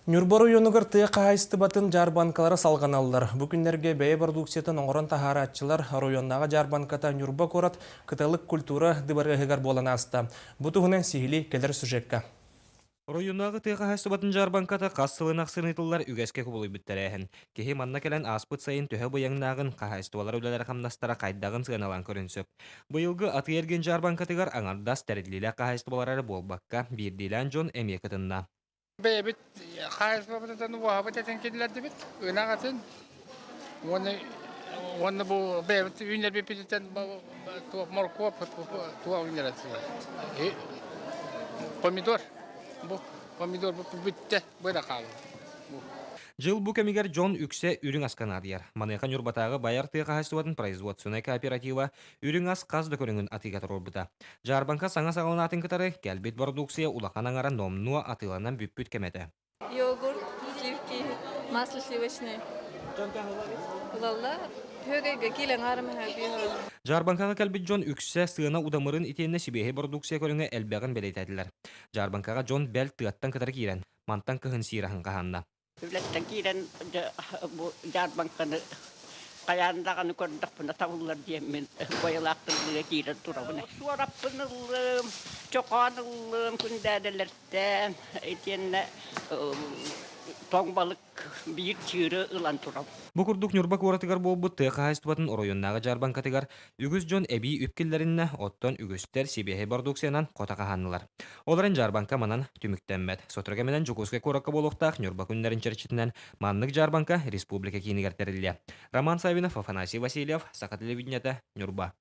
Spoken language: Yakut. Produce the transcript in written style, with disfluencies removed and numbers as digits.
Ньурба оройуонугар тыа хаһаайыстыбатын дьаарбаҥкалара салҕаналлар. Бу күннэргэ бэйэ бородууксуйатын оҥорон таһаарааччылар оройуоннааҕы дьаарбаҥката Ньурба куорат Кыталык культура дыбарыаһыгар буолан ааста. Бу туһунан сиһилии кэлэр сюжекка. Оройуоннааҕы тыа хаһаайыстыбатын дьаарбаҥката хас сылын ахсын ыытыллар үгэскэ кубулуйбут тэрээһин. Киһи манна кэлэн ааспыт сайын төһө быйаҥнааҕын, хаһаайыстыбалар үлэлэрэ-хамнастара хайдаҕын сыаналаан көрүөн сөп. Быйылгы атыы-эргиэн дьаарбаҥкатыгар аҥардас тэриллиилээх хаһаайыстыбалар эрэ буолбакка, биирдиилээн дьон эмиэ кытынна. Бэйэбит хаһаайыстыбабытыттан уоһабыт этин киллэрдибит, ынах этин уонна уонна бу бэйэбит үүннэрбиппититтэн моркуоп туох үүннэрэ Помидор бу помидор бу бүттэ бу эрэ хаалла. Дьыл бу кэмигэр дьон үксэ үрүҥ аска наадыйар. Маныаха Ньурбатааҕы Байар тыа хаһаайыстыбатын производственнай кооператива үрүҥ ас хас да көрүҥүн атыыга туруорбута. Дьаарбаҥка саҥа саҕаланаатын кытары кэлбит бородууксуйа улахан аҥара номнуо атыыланан бүппүт кэмэ этэ. Йогурт, сливки, масло сливочное. Ылаллар. Үөгайга киилэн аарымаһа Дьаарбаҥкаҕа кэлбит дьон үксэ сыана удамырын итиэннэ сибиэһэй бородууксуйа көрүҥэ элбэҕин бэлиэтээтилэр. Дьаарбаҥкаҕа дьон бэл тыаттан кытары киирэн, мантан кыһын сиир аһын хаһаанна. Үлэттэн киирэн бу дьаарбаҥканы хайаан даҕаны көрдөхпүнэ табыллар диэммин бойалаах тыллыга киирэн турабын. Суораппын ыллым, чохоон ыллым күндээдэлэртэн итиэннэ тоҥ балык биир чыыры ылан турабын. Бу курдук Ньурба куоратыгар буолбут тыа хаһаайыстыбатын оройуоннааҕы дьаарбаҥкатыгар үгүс дьон эбии үп киллэриннэ, оттон үгүстэр сибиэһэй бородууксуйанан хото хаһааннылар. Ол эрэн дьаарбаҥка манан түмүктэммэт. Сотору кэминэн Дьокуускай куоракка буолуохтаах Ньурба күннэрин чэрчитинэн маннык дьаарбаҥка республика киинигэр тэриллиэ. Роман Саввинов, Афанасий Васильев, Саха телевидениета, Ньурба.